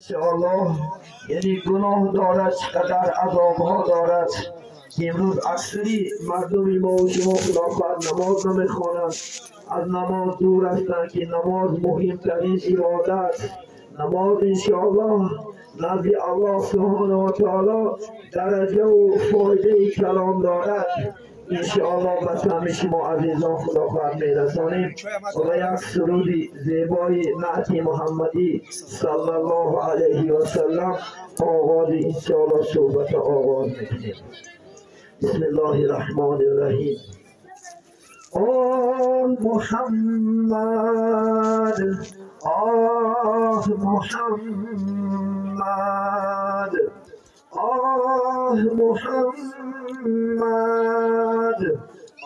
انشاءالله یعنی گناه دارد، چقدر عذابها دارد که امروز اکثری مردم ما و شما خدا نماز نمیخوانند، از نماز دور هستند که نماز مهمترین عبادت. نماز انشاءالله نزد الله سبحانه و تعالی درجه و فایده کلام دارد. انشاءالله به سهم شما عزیزان خدا خواهد میرسانیم و یک سرود زیبای نعت محمدی صلی الله علیه و سلم آغاز انشاءالله صحبت آغاز میکنیم. بسم الله الرحمن الرحیم. آه محمد، آه محمد، آه محمد،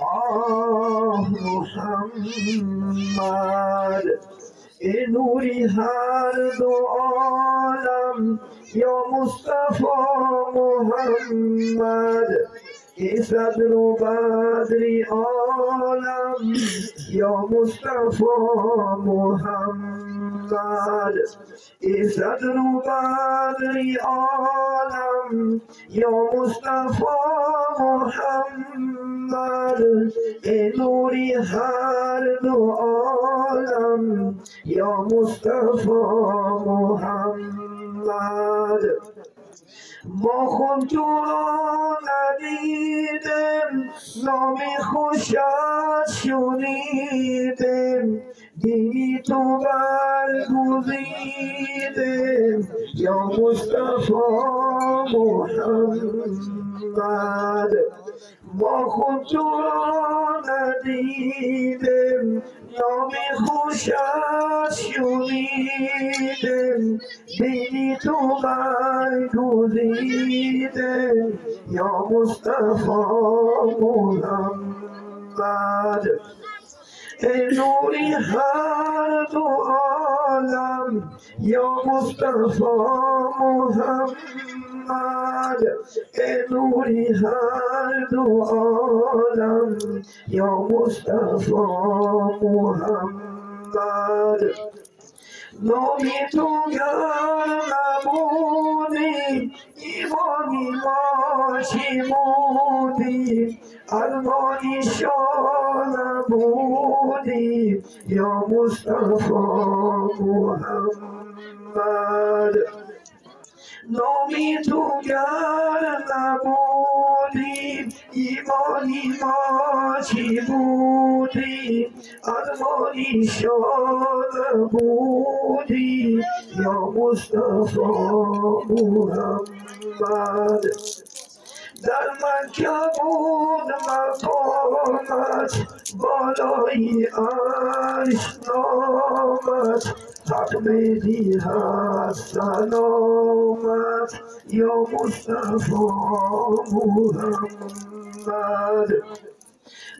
آه محمد، ای نوری هر دو عالم یا مصطفی محمد، ای صدر و بدر عالم یا مصطفی محمد، ای صدر و بدر عالم یا مصطفی محمد، ای نوری هر دو عالم یا مصطفی محمد. ما خود تو را ندیدیم، نام خوشت شنیدیم، دینی تو برگزیدیم یا مصطفی محمد. ما خود تو را ندیدیم، نام خوشت شنیدیم، دینی تو برگزیدیم یا مصطفی محمد. ای نوری هر دو عالم یا مصطفی محمد، ای نوری هر دو عالم یا مصطفی محمد. نامی تو گر نبودی، ایمانی ما چی بودی، ارمانی شاه نبودی یا مصطفی محمد. نامی تو گر نبودی، ایمانی ما چی بودی، ارمانی شاه نبودی یا مصطفی محمد. در مکه بود مقامت، بالای عرش نامت، حق بدهد سلامت یا مصطفی محمد.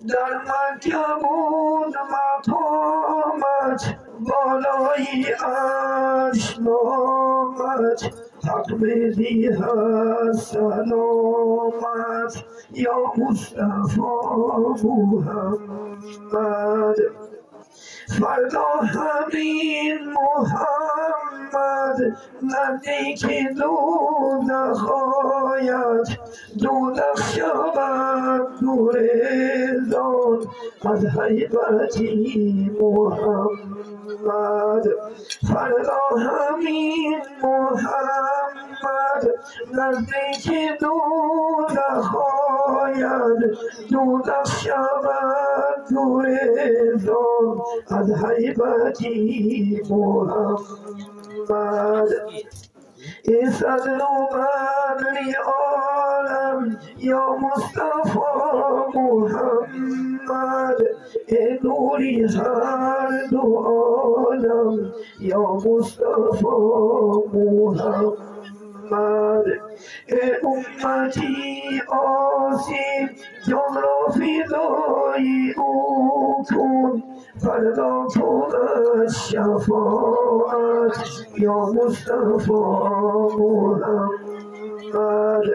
در مکه بود مقامت، بالای عرش نامت، حق بدهد سلامت یا مصطفی محمد. فردا همین محمد نزدیک دوزخ آید، دوزخ شود گریزان از هیبت محمد. فردا همین محمد نزدیک دوزخ آید، دوزخ شود گریزان از هیبت محمد. ای صدر و بدر عالم یا مصطفی محمد، ای نوری هر دو عالم یا مصطفی محمد. ای امتی آسی جان را فدای او کن، فردا کند شفاعت یا مصطفی محمد.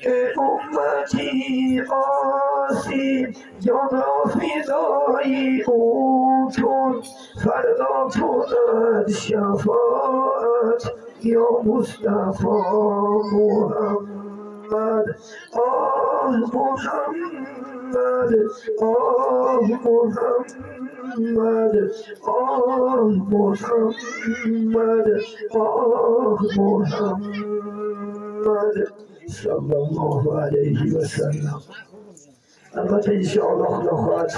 ای امتی آسی جان را فدای او کن، فردا کند شفاعت یا مصطفی محمد، آه محمد، آه محمد، آه محمد، آه محمد صلی الله علیه و سلم. البته انشاءالله خدا خواهد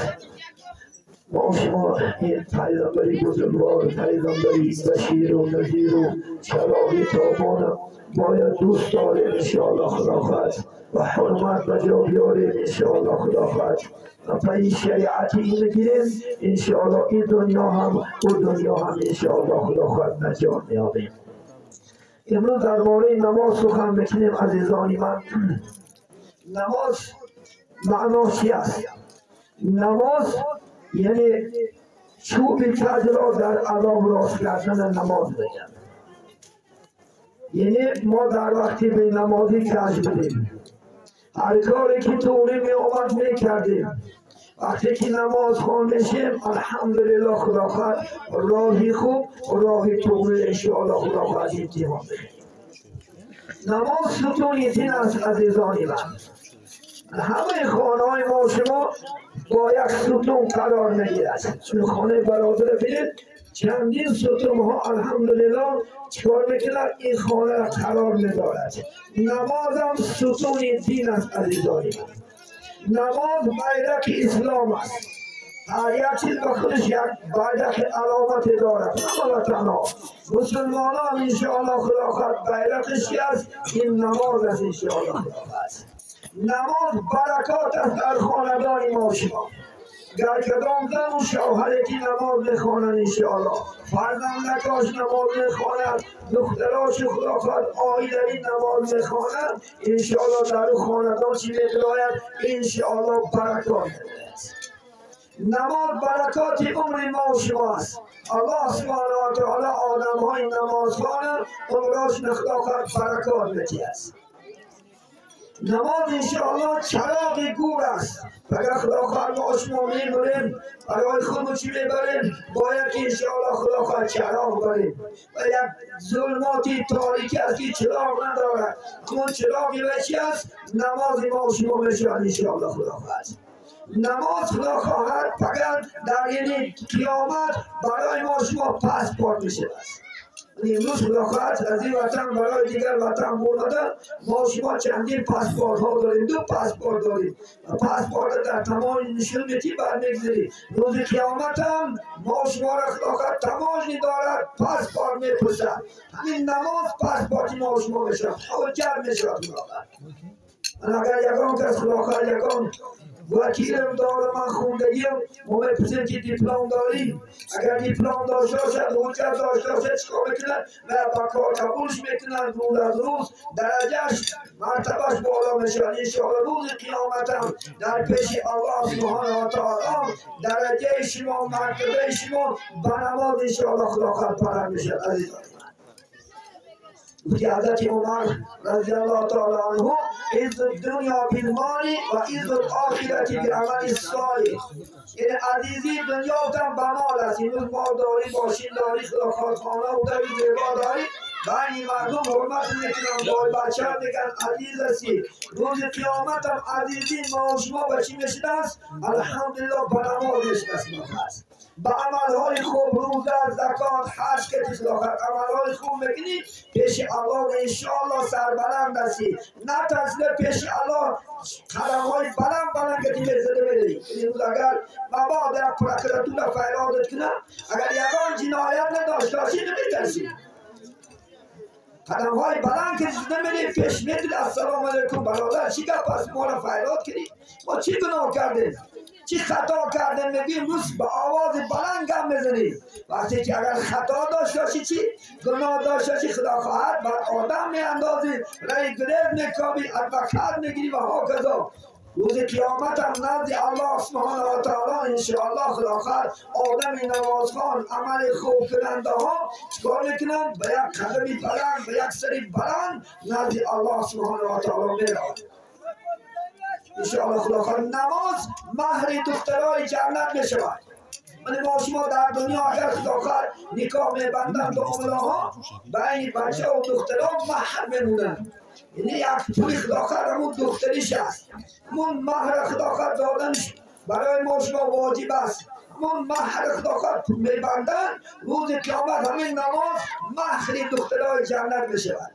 ما شما این پیغمبری بزرگوار، پیغمبری بشیر و نذیر و چراغ تابان باید دوست داریم انشاءالله خدا خواهد و حرمت به جا بیاریم انشاءالله خدا خواهد و پای شریعت این بگیریم انشاءالله این دنیا هم و دنیا هم انشاءالله خدا خواهد نجات میابیم. امروز درباره نماز سخن میکنیم عزیزانی من. نماز معنا چی است؟ نماز یعنی چوب کج را در عذاب راست کردن نماز میگن. یعنی ما در وقتی به نمازی کج بودیم، هر کاری که توری می آمد می کردیم. وقتی که نماز خوان میشیم الحمدلله خدا خواهد راهی خوب راهی توری انشاءالله خدا خواهد امتحان بکنیم. نماز ستون دین است عزیزانی من. همه خانه های ما شما با یک ستون قرار میگیرد. چون خانه برادر ببینید چندین ستون ها الحمدلله چکار میکنند؟ این خانه را قرار میدارد. نماز هم ستون دین است عزیزانی من. نماز بیرق اسلام است. هر یک چیز به خودش یک بیرق علامت دارد. همه وطنها مسلمانان انشاءالله خدا خواهد بیرقش چی است؟ این نماز است انشاءالله خدا خواهد. نماز برکات است در خاندان ما شما. در کدام زن و شوهری که نماز میخوانند انشاءالله، فرزندکاش نماز میخواند، دختراش خدا خواهد عائلوی نماز میخوانند انشاءالله در او خاندان چی میدراید؟ انشاءالله برکات میدراید. نماز برکات عمر ما و شما است. الله سبحانه و تعالی آدم های نماز خوانند عمراش خدا خواهد برکات میدهد. نماز انشاءالله چراغ گور است. اگر خدا خواهد ما شما میبریم برای خودمون چی میبریم؟ باید که انشاءالله خدا خواهد چراغ بریم و یک ظلماتی تاریکی است که چراغ ندارد. اون چراغی و چی است؟ نماز ما و شما میشود انشاءالله خدا خواهد. نماز خدا خواهد فقط در یعنی قیامت برای ما شما پاسپورت میشود. امروز خدا خواهد از این وطن برای دیگر وطن برده ما شما چندین پاسپورت ها داریم، دو پاسپورت داریم. پاسپورت در تمام نشون میتی برمیگذاری. روز قیامت هم ما شما را خدا خواهد تماش دارد، پاسپورت میپرسد. همین نماز پاسپورت ما شما میشود، حجت میشود خدا خواهد. اگر یگان کس خدا خواهد یگان وکیلم دارم، من خوندگیم، ما میپرسیم که دیپلم داری؟ اگر دیپلم داشته باشد، حجت داشته باشد، چیکار میکنن؟ و با کار قبولش میکنن. روز از روز درجهش مرتبهش بالا میشود. انشاءالله روز قیامت هم در پیش الله سبحانه و تعالی درجه شما مرتبه شما به نماز انشاءالله خدا خواهد پرم میشود. عزیزان حضرت عمر رضی الله تعالی عنه عز الدنیا بالمال و عز الاخرة بالعمل الصالح. یعنی عزیزی دنیا هم به مال است. امروز مال داری، ماشین داری، خدا خانه و داری، زیبا داری، بین مردم حرمت میکنن، بای بچه میگن عزیز هستی. روز قیامت هم عزیزی ما و شما به چی میشده است؟ الحمدلله به نماز میشده است. به عملهای خوب، روزه، زکات، حج که خدا عملهای خوب میکنی پیش الله انشاءالله سربلند هستی. نترسیده پیش الله قدمهای بلند بلند که میزده میری. امروز اگر مبادا پروکراتور فریادت کنه، اگر یگان جنایت نداشته باشی نمیترسی. قدمهای بلند که زده میری پیش میدید السلام علیکم برادر، چی گپ است؟ ما را فریاد کردی، ما چی گناه کردیم، چی خطا کردیم؟ میگی امروز به آواز بلند گم میزنی. وقتی که اگر خطا داشته باشی، چی گناه داشته باشی، خدا خواهد بر آدم میاندازی، رای گریز میکابی، ادوکات میگیری و هاکذا. روز قیامت هم نزد الله سبحانه و تعالی انشاءالله خدا خواهد آدم نمازخوان عمل خوب کننده ها چیکار میکنن؟ به یک قدمی بلند، به یک سری بلند نزد الله سبحانه و تعالی میرود انشاءالله خدا خواهد. نماز مهر دخترای جنت میشود. من ما شما در دنیا اگر خدا خواهد نکاح میبندن داملاها بین بچه و دختران مهر میمونن، یعنی یک پول خدا خواهد همون دختریش است، همون مهر خدا خواهد دادنش برای ما شما واجب است، همون مهر خدا خواهد میبندن. روز قیامت همین نماز مهر دخترای جنت میشود.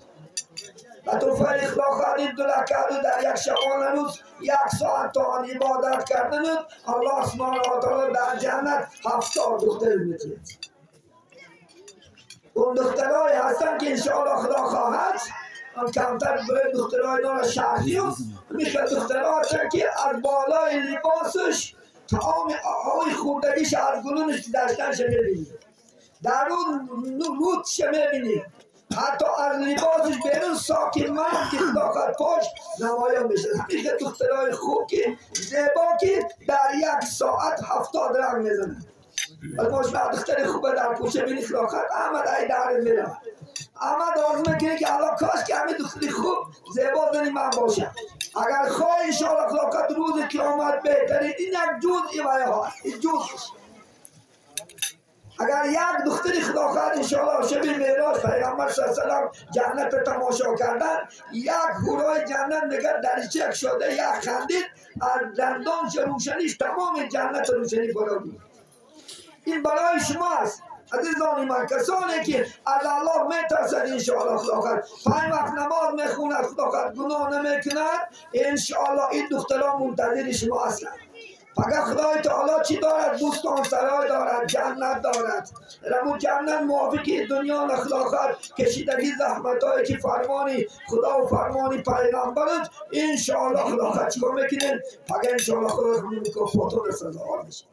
و تو فعل خدا خواهد دو رکعت در یک شبانه روز یک ساعت تا آن عبادت کردن، الله سبحانه و تعالی در جنت 70 دختر میتید. اون دخترای هستن که انشاءالله خدا خواهد کمتر برای دخترای نار شهری میخواد دخترها هستن که از بالای لباسش تمام آهای خوردگیش از گلونش داشتنش میبینی، در اون رودش میبینی، حتی از لباسش بیرون ساکن مرد که خدا خواهد پاش نمایان میشه. همیشه دخترهای خوب که زیبا که در یک ساعت 70 رنگ میزنه. ولی ما دختر خوبه در کوچه بینی خدا خواهد احمد ای در میره، احمد آرزو میکنه که الله کاش که همه دختری خوب زیبا زنی من باشم. اگر خواهی انشاءالله خدا خواهد روز قیامت بهترین این یک جزئی وای هاست، این جزء. اگر یک دختری خدا خواهد انشاءالله شب معراج پیغمبر صلی الله علیه و سلم جنت تماشا کردن، یک هورای جنت نگه دریچه شده یک خندید از دندانش روشنیش تمام جنت روشنی فرا بود. این برای شما است عزیزان من، کسانی که از الله میترسد انشاءالله خدا خواهد 5 وقت نماز میخوند، خدا خواهد گناه نمیکند، انشاءالله این دختران منتظر شما هستند. فقط خدای تعالی چی دارد؟ بوستان سرای دارد، جنت دارد. رمو جنت موافق دنیا خدا خواهد کشیدگی زحمتایی که فرمانی خدا و فرمانی پیغمبر است، انشاءالله خدا خواهد چیکار میکنه؟ فقط انشاءالله خدا مکافاتون سزاوار میشه.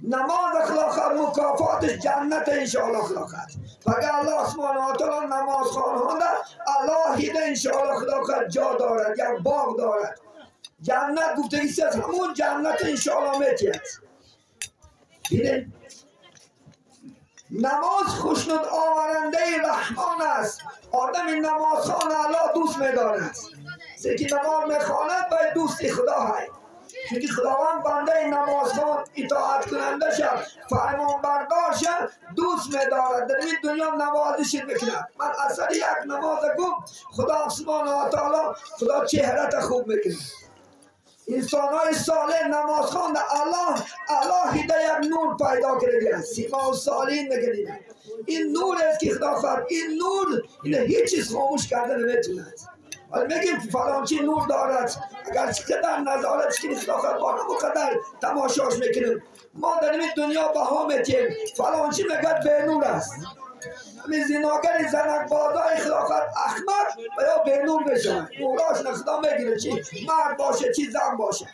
نماز خدا خواهد مکافاتش جنت انشاءالله خدا خواهد. فقط الله سبحانه و تعالی نماز خوانده الله هیده انشاءالله خدا خواهد جا دارد، یک باغ دارد. جنت گفتگی است، همون جنت انشاءالله میتید. دیدین؟ نماز خوشنود آورنده رحمان است. آدم این نماز خوان الله دوست می‌دارد. که نماز میخواند باید دوستی خدا هست. چون خداوند بنده نمازخوان اطاعت کننده شد، فرمان بردار شد، دوست می‌دارد. در این دنیا نوازش میکند. من اثر یک نماز گفت خدا سبحانه و تعالی خدا چهرت خوب میکنه. انسان های صالح نمازخوان الله الله هیده یک نور پیدا کرده، سیما و صالحین میگه. این نور است که خدا خواهد، این نور این هیچ چیز خاموش کرده نمیتونه. ولی میگیم فلان چی نور دارد، اگر چقدر نظارت کنی خدا خواهد با همون قدر تماشاش میکنیم. ما در این دنیا بها میتیم، فلان چی میگه به نور است. همین زناگر زنک بازای خدا خواهد احمق و یا به نور بشن، نوراش خدا میگیره، چی مرد باشه چی زن باشه.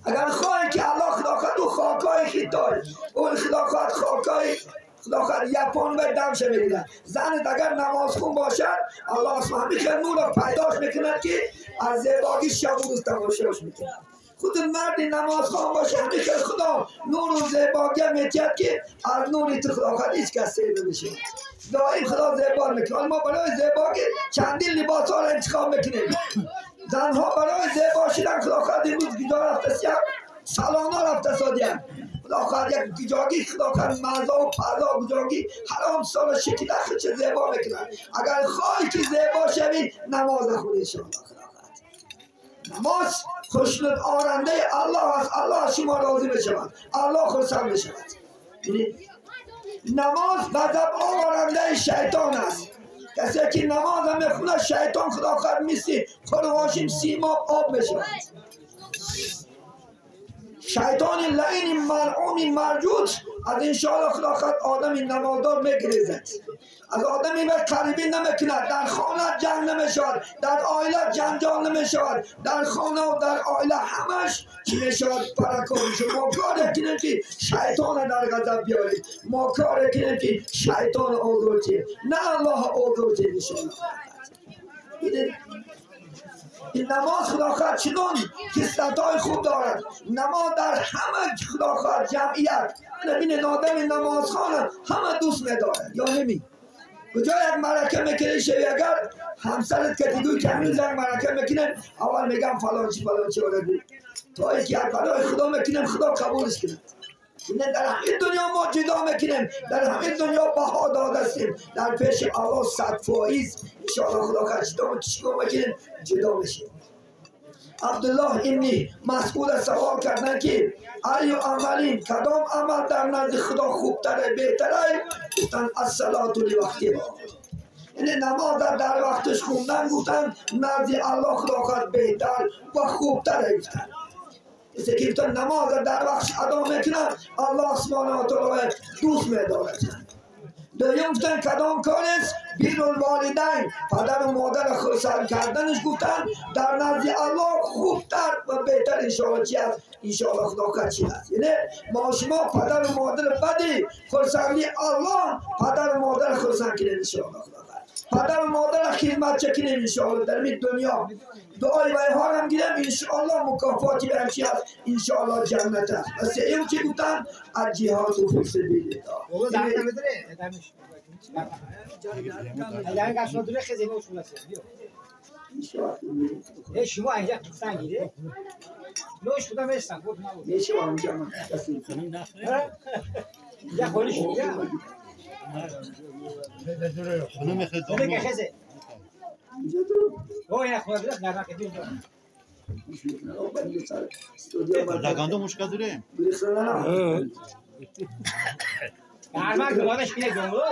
اگر خواهی که الله خدا خواهد او خاکای خیتای، اون خدا خواهد خاکای خدا خواهد یپان و دمشه میگیرد. زن اگر نماز خون باشد الله سبحانه میخواد نور را پیداش میکند که از زیبایی شب و روز تماشاش میکند. خود مرد نماز خوان باشه همیشه خدا نور و زیبایی میتید که از نوری تو خدا خواهد هیچ کس سیر نمیشه. دائم خدا زیبا میکنه. ما برای زیبایی چندین لباس ها را انتخاب میکنیم. زنها برای زیبا شدن خدا خواهد امروز گیجا رفته سیاه سالانا رفته سادیان. خدا خواهد یک گیجاگی خدا خواهد مزا و پردا گیجاگی حرام سال شکل خودش زیبا میکنه. اگر خواهی که زیبا شوی نماز خونی انشاءالله. نماز خوشنود آرنده الله است. الله شما راضی میشود، الله خرسند میشود. نماز غضب آورنده شیطان است. کسی که نماز هم میخونه شیطان خدا خواهد میسی خرواشیم سیما آب میشود. شیطان لعین ملعون مرجوج از انشاءالله خدا خواهد آدم نمازدار میگریزد. از آدمی به قریبی نمیکند. در خانه جنگ نمیشود، در عائله جنجال نمیشود، در خانه و در عائله همش چی میشود؟ برکات میشود. ما کار کنیم که شیطان در غضب بیاریم، ما کار کنیم که شیطان آزار کنیم، نه الله آزار کنیم انشاءالله. این نماز خدا خواهد چنان خصلت‌های خوب دارد. نماز در همه خدا خواهد جمعیت، ببینید آدم نمازخوان همه دوست می‌دارد یا نمی؟ کجا یک مرکه میکنی شوی اگر همسرت که دیگوی که هنوز یک مرکه میکنیم اول میگم فلان چی فلان چی آره تا اینکه برای خدا میکنیم خدا قبولش کنه. اینه در همین دنیا ما جدا میکنیم، در همین دنیا بها دادستیم، در پیش الله 100% انشاءالله خدا که جدا چیکار میکنیم جدا میشیم. عبدالله ابن مسعود سوال کردن که ایو عملین کدام عمل در نزد خدا خوبتره بهتره؟ گفتن الصلاة لوقتها، یعنی نماز در وقتش خوندن گفتن نزد الله خدا خود بهتر و خوبتره. گفتن کسی که گفتن نماز در وقتش ادا میکنن الله سبحانه و تعالی دوست میدارد. دویم گفتن کدام کار است؟ بر الوالدین، پدر و مادر خرسند کردنش گفتن در نزد الله خوبتر و بهتر انشاءالله چی است؟ انشاءالله خدا خود چی است؟ یعنی ما شما پدر و مادر بدی خرسندی الله پدر و مادر خرسند کنیم انشاءالله خدا خود، پدر و مادر خدمت چه کنیم انشاءالله در این دنیا، دعای ویها هم گیریم انشاءالله مکافاتی به چی است؟ انشاءالله جنت است. و سوم چی گفتن؟ الجهاد فی سبیل الله. شما اینجا سنگیده نوش خدا میستن گفت نبود میشه اونجا من یا خالی شد یا خونه خزه او یا خدا نه نه لگاندو مشکل داره هر وقت دوباره شکل جمله.